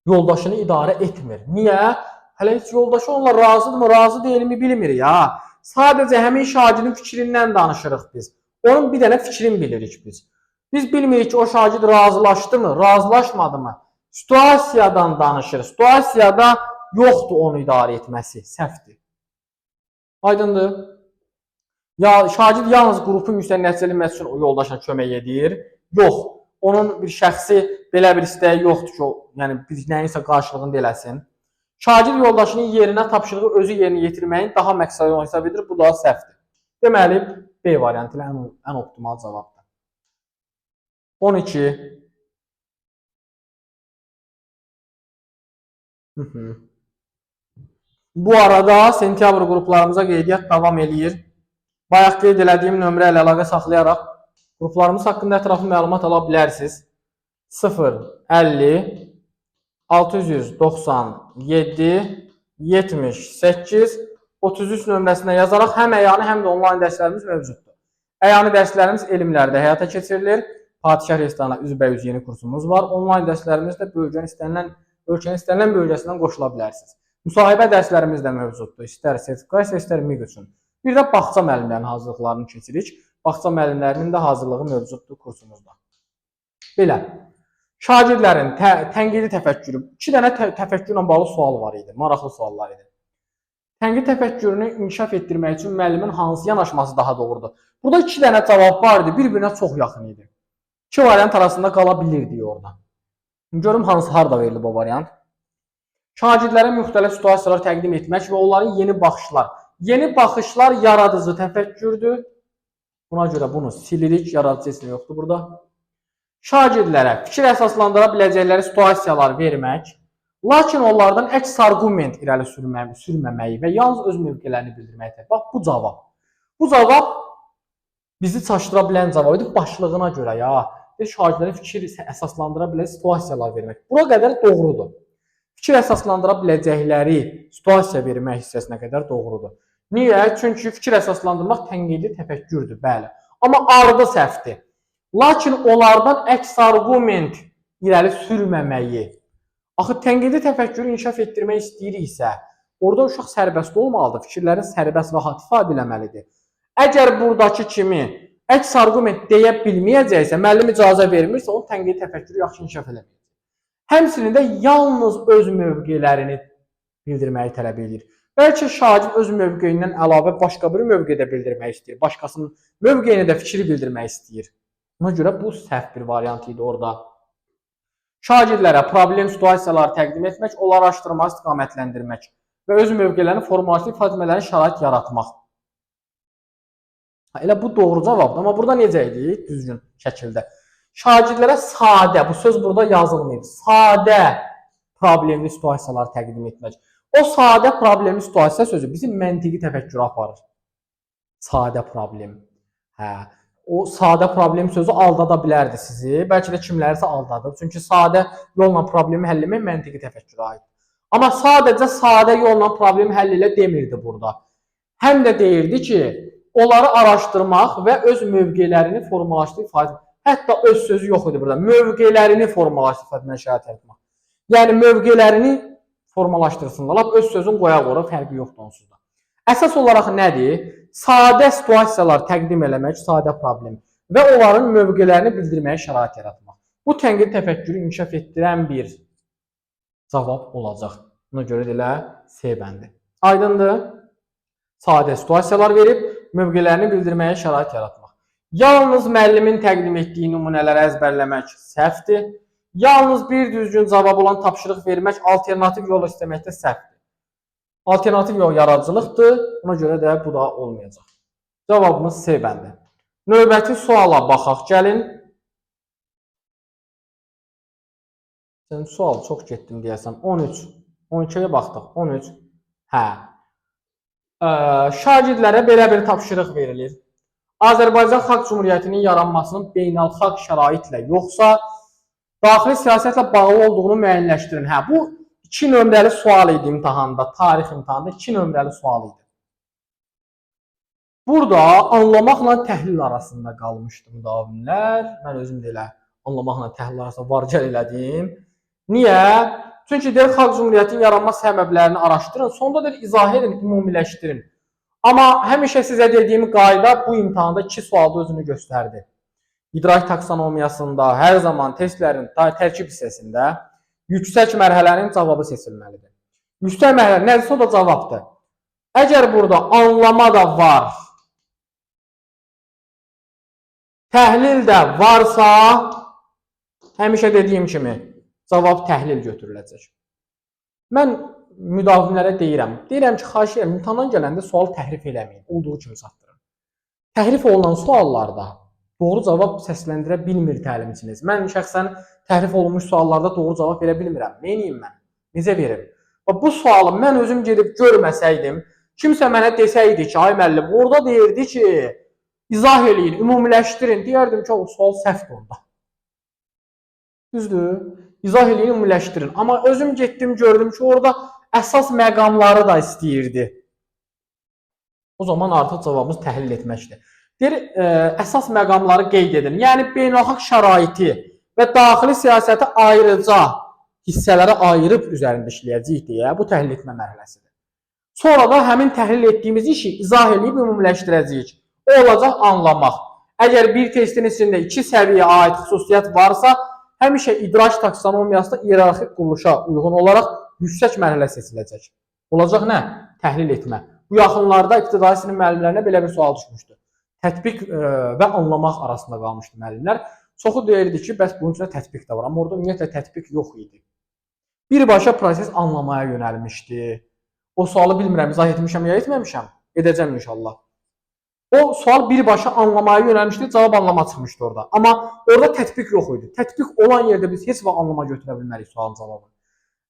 Yoldaşını idarə etmir. Niyə? Hələ heç yoldaşı onunla razıdırmı, razı deyilmi bilmir ya. Sadəcə həmin şagirdin fikrindən danışırıq biz. Onun bir dənə fikrini bilirik biz. Biz bilmirik ki, o şagird razılaşdı mı, razılaşmadı mı? Situasiyadan danışır. Situasiyada yoxdur onu idarə etməsi, səhvdir. Aydındır? Ya şagird yalnız qrupun yüksək nəticəli etməsi üçün o yoldaşına kömək edir. Yox, onun bir şəxsi belə bir istəyi yoxdur ki, o, yəni bir nəyinsə qarşılığını eləsin. Şagird yoldaşının yerinə tapşırığı özü yerinə yetirməyin daha məqsədli olduğunu hesab edir. Bu da səhvdir. Deməli, B variantı ilə ən optimal cavabdır. 12. Hı. Bu arada sentyabr qruplarımıza qeydiyyat davam eləyir. Bayaq qeyd elədiyim nömrə ilə əlaqə saxlayaraq qruplarımız haqqında ətraflı məlumat ala bilərsiniz. 0 50 697 78 33 nömrəsinə yazaraq həm əyani, həm də onlayn dərslərimiz mövcuddur. Əyani dərslərimiz elmlərdə həyata keçirilir. Padişah restoranına üzbəüz yeni kursumuz var. Onlayn dərslərimiz də bölgənin istənilən, ölkənin istənilən bölgəsindən qoşula bilərsiniz. Müsahibə dərslərimiz də mövcuddur. İstər sertifikasiya, istər MİQ üçün. Bir də bağça müəllimlərinin hazırlıqlarını keçirik. Bağça müəllimlərinin də hazırlığı mövcuddur kursumuzda. Belə. Şagirdlərin tənqidi təfəkkürü, iki dənə təfəkkürlə bağlı sual var idi, maraqlı suallar idi. Tənqidi təfəkkürünü inkişaf etdirmək üçün müəllimin hansı yanaşması daha doğrudur? Burada iki dənə cavab var idi, bir-birinə çox yaxın idi. İki variant arasında qala bilirdik orada. Görüm hansı harda verilib o variant. Şagirdlərə müxtəlif situasiyalar təqdim etmək və onların yeni baxışlar. Yeni baxışlar yaradıcı təfəkkürdür. Buna görə bunu silirik, yaradıcı heç nə yoxdur burada. Şagirdlərə fikir əsaslandıra biləcəkləri situasiyalar vermək, lakin onlardan əks arqument irəli sürməməyi və yalnız öz mövqelərini bildirməkdir. Bax, bu cavab. Bu cavab bizi çaşdıra bilən cavab idi başlığına görə ya. Bir şagirdlərə fikir əsaslandıra bilən situasiyalar vermək. Bura qədər doğrudur. Fikir əsaslandıra biləcəkləri situasiya vermək hissəsinə qədər doğrudur. Niyə? Çünki fikir əsaslandırmaq tənqidi təfəkkürdür, bəli. Amma ardı səhvdir. Lakin onlardan əks arqument irəli sürməməyi. Axı tənqidi təfəkkürü inkişaf etdirmək istəyiriksə, orada uşaq sərbəst olmalıdır, fikirlərini sərbəst, rahat ifadə eləməlidir. Əgər buradakı kimi əks arqument deyə bilməyəcəksə, müəllim icazə vermirsə, onun tənqidi təfəkkürü yaxşı inkişaf eləməyəcək. Həmçinin də yalnız öz mövqelərini bildirməyi tələb edir. Bəlkə şagird öz mövqeyindən əlavə başqa bir mövqe də bildirmək istəyir, başqasının mövqeyini də fikri bildirmək istəyir. Buna görə bu səhv bir variant idi orada. Şagirdlərə problem situasiyaları təqdim etmək, onları araşdırmağa istiqamətləndirmək və öz mövqelərini formalaşdırıb ifadə etmələrini şərait yaratmaq. Elə bu doğru cavabdır. Amma burada necə idi düzgün şəkildə? Şagirdlərə sadə, bu söz burada yazılmayıb, sadə problemli situasiyaları təqdim etmək. O sadə problemli situasiya sözü bizi məntiqi təfəkkürə aparır. Sadə problem. Hə. O sadə problem sözü aldada bilərdi sizi. Bəlkə də kimlərisə aldadıb. Çünki sadə yolla problemi həll etmək məntiqi təfəkkürə aiddir. Amma sadəcə sadə yolla problemi həll elə demirdi burada. Həm də deyirdi ki, onları araşdırmaq və öz mövqelərini formalaşdırıb ifadə. Hətta öz sözü yox idi burada. Mövqelərini formalaşdırıb ifadə etmək şərait yaratmaq. Yəni mövqelərini formalaşdırsınlar. Lap öz sözün qoyaq ora, fərqi yoxdur onsuz da. Əsas olaraq nədir? Sadə situasiyalar təqdim eləmək, sadə problem və onların mövqelərini bildirməyə şərait yaratmaq. Bu tənqidi təfəkkürü inkişaf etdirən bir cavab olacaq. Buna görə də elə C bəndi. Aydındır? Sadə situasiyalar verib mövqelərini bildirməyə şərait yaratmaq. Yalnız müəllimin təqdim etdiyi nümunələri əzbərləmək səhvdir. Yalnız bir düzgün cavab olan tapşırıq vermək alternativ yol istəməkdə səhvdir. Alternativ yol yaradıcılıqdır. Buna görə də bu da olmayacaq. Cavabımız C bəndi. Növbəti suala baxaq. Gəlin. Sən sual çox getdim deyəsən. 13. 12-yə baxdıq. 13. Hə. Şagirdlərə belə bir tapşırıq verilir. Azərbaycan Xalq Cümhuriyyətinin yaranmasının beynəlxalq şəraitlə yoxsa daxili siyasətlə bağlı olduğunu müəyyənləşdirin. Hə, bu 2 nömrəli sual idi imtahanda, tarix imtahanında 2 nömrəli sual idi. Burada anlamaqla təhlil arasında qalmışdı müdavimlər. Mən özüm də elə anlamaqla təhlil arasında var-gəl elədim. Niyə? Çünki deyir, Xalq Cümhuriyyətinin yaranma səbəblərini araşdırın, sonda deyir, izah edin, ümumiləşdirin. Amma həmişə sizə dediyim qayda bu imtahanda 2 sualda özünü göstərdi. İdrak taksonomiyasında hər zaman testlərin tərkib hissəsində yüksək mərhələnin cavabı seçilməlidir. Yüksək mərhələ nədirsə o da cavabdır. Əgər burada anlama da var, təhlil də varsa, həmişə dediyim kimi cavab təhlil götürüləcək. Mən müdavimlərə deyirəm. Deyirəm ki, xahiş edirəm, imtahandan gələndə sual təhrif eləməyin, olduğu kimi çatdırın. Təhrif olunan suallarda doğru cavab səsləndirə bilmir təlimçiniz. Mən şəxsən təhrif olunmuş suallarda doğru cavab verə bilmirəm. Nə edeyim mən? Necə verim? Bax, bu sualı mən özüm gedib görməsəydim, kimsə mənə desəydi ki, ay müəllim, orada deyirdi ki, izah eləyin, ümumiləşdirin. Deyərdim ki, o sual səhvdir onda. Düzdür? İzah eləyin, ümumiləşdirin. Amma özüm getdim, gördüm ki, orada əsas məqamları da istəyirdi. O zaman artıq cavabımız təhlil etməkdir. Deyir, əsas məqamları qeyd edin. Yəni, beynəlxalq şəraiti və daxili siyasəti ayrıca hissələrə ayırıb üzərində işləyəcəyik deyə bu təhlil etmə mərhələsidir. Sonra da həmin təhlil etdiyimiz işi izah eləyib ümumiləşdirəcəyik. O olacaq anlamaq. Əgər bir testin içində 2 səviyyə aid xüsusiyyət varsa, həmişə idrak taksonomiyasında iyerarxik quruluşa uyğun olaraq yüksək mərhələ seçiləcək. Olacaq nə? Təhlil etmə. Bu yaxınlarda ibtidai sinif müəllimlərinə belə bir sual düşmüşdü. Tətbiq və anlamaq arasında qalmışdı müəllimlər. Çoxu deyirdi ki, bəs bunun üçün tətbiq də var. Amma orada ümumiyyətlə tətbiq yox idi. Birbaşa proses anlamaya yönəlmişdi. O sualı bilmirəm, izah etmişəm ya etməmişəm. Edəcəm inşallah. O sual birbaşa anlamaya yönəlmişdi, cavab anlama çıxmışdı orada. Amma orada tətbiq yox idi. Tətbiq olan yerdə biz heç vaxt anlama götürə bilmərik sualın cavabını.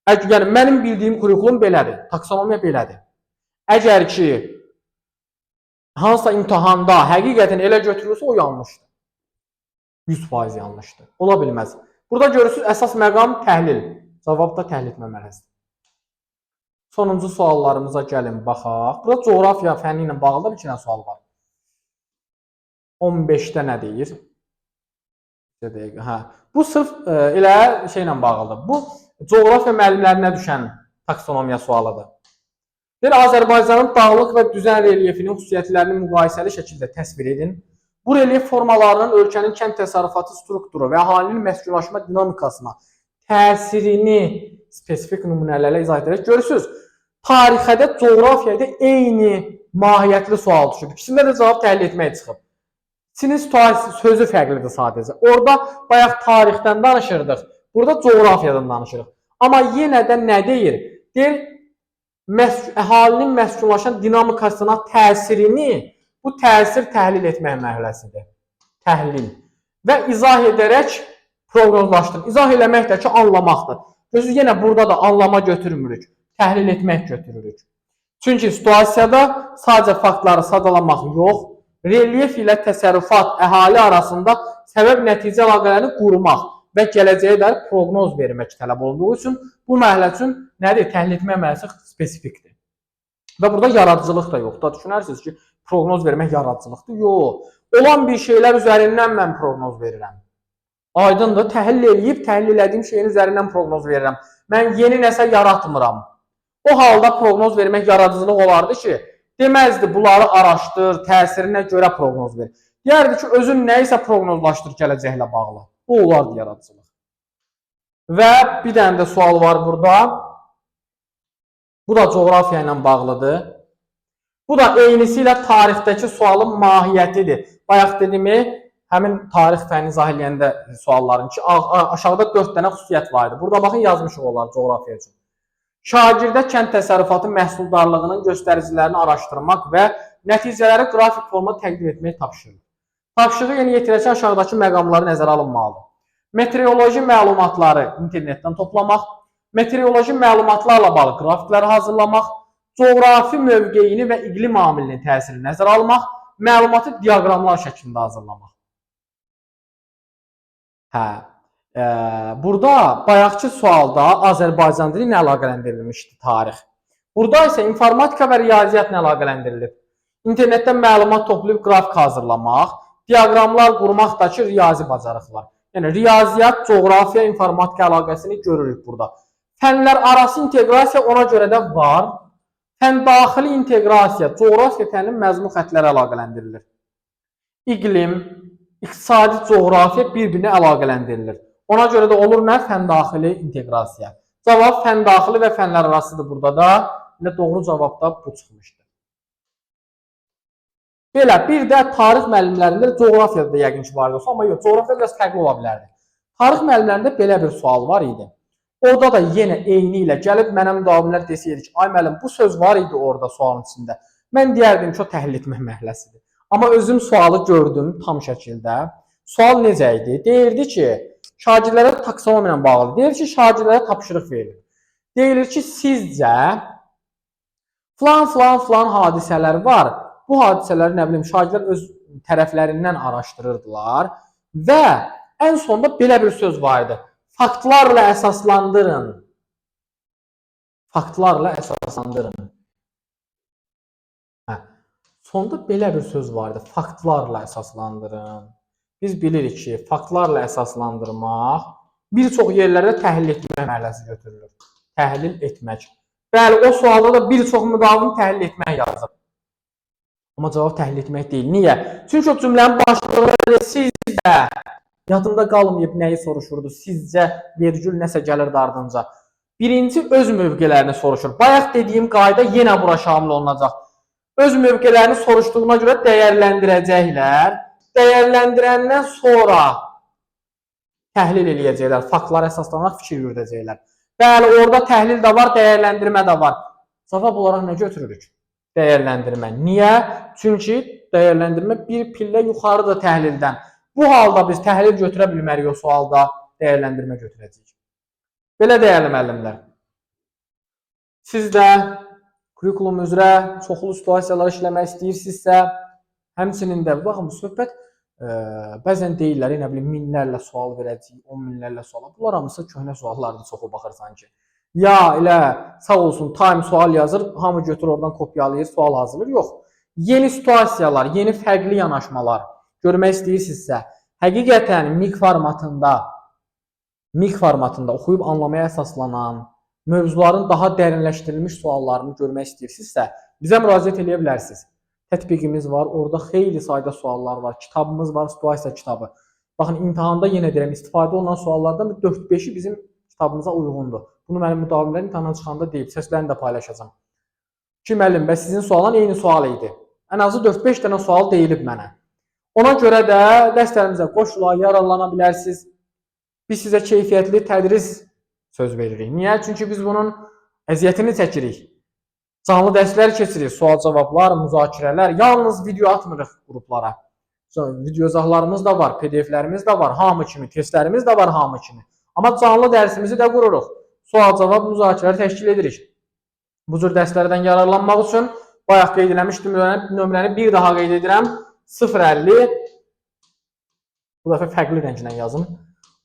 Yəni, mənim bildiyim kurikulum belədir, taksonomiya belədir. Əgər ki, hansısa imtahanda həqiqətən elə götürülürsə, o yanlışdır. 100% yanlışdır. Ola bilməz. Burada görürsünüz, əsas məqam təhlil. Cavab da təhlil etmə mərhələsidir. Sonuncu suallarımıza gəlin, baxaq. Burada coğrafiya fənni ilə bağlı da bir dənə sual var. 15-də nə deyir? Bir dəqiqə, hə. Bu sırf elə şeylə bağlıdır. Bu coğrafiya müəllimlərinə düşən taksonomiya sualıdır. Deyir, Azərbaycanın dağlıq və düzən relyefinin xüsusiyyətlərini müqayisəli şəkildə təsvir edin. Bu relyef formalarının ölkənin kənd təsərrüfatı strukturu və əhalinin məskunlaşma dinamikasına təsirini spesifik nümunələrlə izah edərək görürsünüz. Tarixə də, coğrafiyada da eyni mahiyyətli sual düşüb. İkisində də cavab təhlil etmək çıxıb. İkisinin sözü fərqlidir sadəcə. Orada bayaq tarixdən danışırdıq, burada coğrafiyadan danışırıq. Amma yenə də nə deyir? Deyir, əhalinin məskunlaşan dinamikasına təsirini, bu təsir təhlil etmək mərhələsidir. Təhlil. Və izah edərək proqnozlaşdırın. İzah eləmək də ki, anlamaqdır. Görürsünüz, yenə burada da anlama götürmürük. Təhlil etmək götürürük. Çünki situasiyada sadəcə faktları sadalamaq yox, relyef ilə təsərrüfat əhali arasında səbəb-nəticə əlaqələrini qurmaq və gələcəyə dair proqnoz vermək tələb olunduğu üçün bu mərhələ üçün nədir? Təhlil etmə mərhələsi spesifikdir. Və burada yaradıcılıq da yoxdur. Düşünərsiniz ki, proqnoz vermək yaradıcılıqdır. Yox. Olan bir şeylər üzərindən mən proqnoz verirəm. Aydındır. Təhlil eləyib, təhlil elədiyim şeyin üzərindən proqnoz verirəm. Mən yeni nəsə yaratmıram. O halda proqnoz vermək yaradıcılıq olardı ki, deməzdi bunları araşdır, təsirinə görə proqnoz ver. Deyərdi ki, özün nə isə proqnozlaşdır gələcəklə bağlı. Bu olardı yaradıcılıq. Və bir dənə də sual var burada. Bu da coğrafiya ilə bağlıdır. Bu da eynisi ilə tarixdəki sualın mahiyyətidir. Bayaq dedimi, həmin tarix fənni izah eləyəndə sualların ki, aşağıda 4 dənə xüsusiyyət var idi. Burada baxın, yazmışıq onları coğrafiya üçün. Şagirdə kənd təsərrüfatı məhsuldarlığının göstəricilərini araşdırmaq və nəticələri qrafik formada təqdim etmək tapşırılır. Tapşırığı yerinə yetirərkən aşağıdakı məqamları nəzərə alınmalıdır. Meteoroloji məlumatları internetdən toplamaq, meteoroloji məlumatlarla bağlı qrafikləri hazırlamaq, coğrafi mövqeyini və iqlim amilinin təsirini nəzərə almaq, məlumatı diaqramlar şəklində hazırlamaq. Hə, burada bayaqki sualda Azərbaycan dili ilə əlaqələndirilmişdi tarix. Burada isə informatika və riyaziyyatla əlaqələndirilib. İnternetdən məlumat toplayıb qrafik hazırlamaq, diaqramlar qurmaq da ki, riyazi bacarıqlar. Yəni riyaziyyat, coğrafiya, informatika əlaqəsini görürük burada. Fənlər arası inteqrasiya ona görə də var. Fən daxili inteqrasiya, coğrafiya fənninin məzmun xətləri əlaqələndirilir. İqlim, iqtisadi coğrafiya bir-birinə əlaqələndirilir. Ona görə də olur nə? Fən daxili inteqrasiya. Cavab fən daxili və fənlər arasıdır burada da. Elə doğru cavab da bu çıxmışdı. Belə, bir də tarix müəllimlərində coğrafiyada da yəqin ki var idi olsa, amma yox, coğrafiya biraz fərqli ola bilərdi. Tarix müəllimlərində belə bir sual var idi. Orada da yenə eyni ilə gəlib mənə müdavimlər desəydi ki, ay müəllim, bu söz var idi orada sualın içində. Mən deyərdim ki, o təhlil etmək mərhələsidir. Amma özüm sualı gördüm tam şəkildə. Sual necə idi? Deyirdi ki, şagirdlərə taksonomiya ilə bağlı. Deyir ki, şagirdlərə tapşırıq verilir. Deyilir ki, sizcə filan, filan, filan hadisələr var. Bu hadisələri, nə bilim, şagirdlər öz tərəflərindən araşdırırdılar və ən sonda belə bir söz var idi. Faktlarla əsaslandırın. Faktlarla əsaslandırın. Hə. Sonda belə bir söz var idi. Faktlarla əsaslandırın. Biz bilirik ki, faktlarla əsaslandırmaq bir çox yerlərdə təhlil etmək mərhələsi götürülür. Təhlil etmək. Bəli, o sualda da bir çox müdavim təhlil etmək yazır. Amma cavab təhlil etmək deyil. Niyə? Çünki o cümlənin başlığında sizcə yadımda qalmayıb nəyi soruşurdu? Sizcə vergül nəsə gəlirdi ardınca. Birinci öz mövqelərini soruşur. Bayaq dediyim qayda yenə bura şamil olunacaq. Öz mövqelərini soruşduğuna görə dəyərləndirəcəklər. Dəyərləndirəndən sonra təhlil eləyəcəklər. Faktlara əsaslanaraq fikir yürüdəcəklər. Bəli, orada təhlil də var, dəyərləndirmə də var. Cavab olaraq nə götürürük? Dəyərləndirmə. Niyə? Çünki dəyərləndirmə bir pillə yuxarıdır təhlildən. Bu halda biz təhlil götürə bilmərik o sualda, dəyərləndirmə götürəcəyik. Belə dəyərli müəllimlər. Siz də kurikulum üzrə çoxlu situasiyalar işləmək istəyirsinizsə, həmçinin də baxın bu söhbət bəzən deyirlər, nə bilim minlərlə sual verəcəyik, 10 minlərlə sual. Bunlar hamısı köhnə suallardır çoxu baxırsan ki. Ya elə sağ olsun time sual yazır, hamı götür oradan kopyalayır, sual hazırlayır. Yox. Yeni situasiyalar, yeni fərqli yanaşmalar görmək istəyirsinizsə, həqiqətən MİQ formatında oxuyub anlamaya əsaslanan mövzuların daha dərinləşdirilmiş suallarını görmək istəyirsinizsə, bizə müraciət eləyə bilərsiniz. Tətbiqimiz var, orada xeyli sayda suallar var, kitabımız var, situasiya kitabı. Baxın, imtahanda yenə deyirəm, istifadə olunan suallardan 4-5-i bizim kitabımıza uyğundur. Bunu mənim müdavimlər imtahandan çıxanda deyib, səslərini də paylaşacağam. Ki, müəllim, bəs sizin sualın eyni sual idi. Ən azı 4-5 dənə sual deyilib mənə. Ona görə də dərslərimizə qoşula, yararlana bilərsiniz. Biz sizə keyfiyyətli tədris söz veririk. Niyə? Çünki biz bunun əziyyətini çəkirik. Canlı dərslər keçirik, sual-cavablar, müzakirələr. Yalnız video atmırıq qruplara. Video izahlarımız da var, PDF-lərimiz də var, hamı kimi, testlərimiz də var hamı kimi. Amma canlı dərsimizi də qururuq. Sual-cavab, müzakirələr təşkil edirik. Bu cür dərslərdən yararlanmaq üçün bayaq qeyd eləmişdim, nömrəni bir daha qeyd edirəm. 050, bu dəfə fərqli rənglə yazım.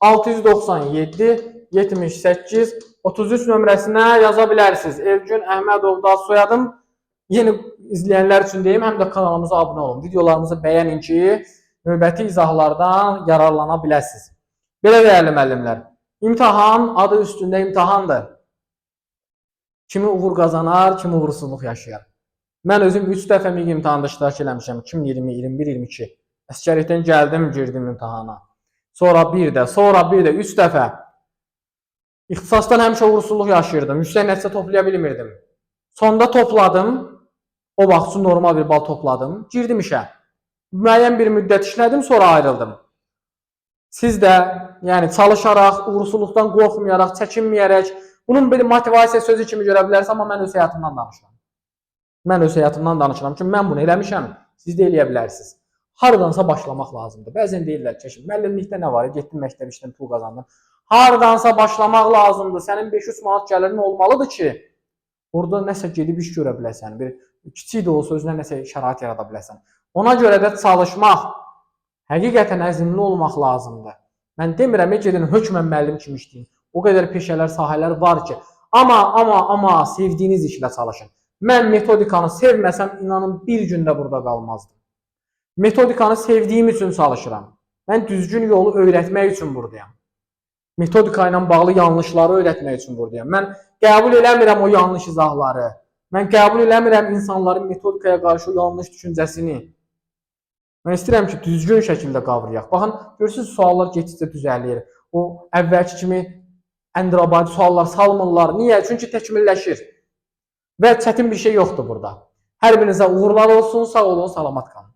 697 78 33 nömrəsinə yaza bilərsiniz. Elgün Əhmədov da soyadım. Yeni izləyənlər üçün deyim, həm də kanalımıza abunə olun. Videolarımızı bəyənin ki, növbəti izahlardan yararlana biləsiniz. Belə dəyərli müəllimlər, İmtahan adı üstündə imtahandır. Kimi uğur qazanar, kimi uğursuzluq yaşayar. Mən özüm 3 dəfə MİQ imtahanında iştirak eləmişəm. 2020, 21, 22. Əsgərlikdən gəldim, girdim imtahana. Sonra bir də, sonra bir də 3 dəfə. İxtisasdan həmişə uğursuzluq yaşayırdım. Yüksək nəticə toplaya bilmirdim. Sonda topladım. O vaxt üçün normal bir bal topladım. Girdim işə. Müəyyən bir müddət işlədim, sonra ayrıldım. Siz də, yəni çalışaraq, uğursuzluqdan qorxmayaraq, çəkinməyərək, bunun bir motivasiya sözü kimi görə bilərsiniz, amma mən öz həyatımdan danışıram. Mən öz həyatımdan danışıram ki, mən bunu eləmişəm, siz də eləyə bilərsiniz. Hardansa başlamaq lazımdır. Bəzən deyirlər ki, müəllimlikdə nə var? Getdim məktəb işdən pul qazandım. Hardansa başlamaq lazımdır. Sənin 5-3 manat gəlirin olmalıdır ki, orada nəsə gedib iş görə biləsən, bir kiçik də olsa özünə nəsə şərait yarada biləsən. Ona görə də çalışmaq, həqiqətən əzmli olmaq lazımdır. Mən demirəm, gedin hökmən müəllim kimi işləyin. O qədər peşələr, sahələr var ki, amma sevdiyiniz işlə çalışın. Mən metodikanı sevməsəm, inanın bir gün də burada qalmazdım. Metodikanı sevdiyim üçün çalışıram. Mən düzgün yolu öyrətmək üçün buradayam. Metodika ilə bağlı yanlışları öyrətmək üçün buradayam. Mən qəbul eləmirəm o yanlış izahları. Mən qəbul eləmirəm insanların metodikaya qarşı o yanlış düşüncəsini. Mən istəyirəm ki, düzgün şəkildə qavrayaq. Baxın, görürsünüz suallar getdikcə düzəlir. O əvvəlki kimi əndirabadi suallar salmırlar. Niyə? Çünki təkmilləşir. Və çətin bir şey yoxdur burada. Hər birinizə uğurlar olsun, sağ olun, salamat qalın.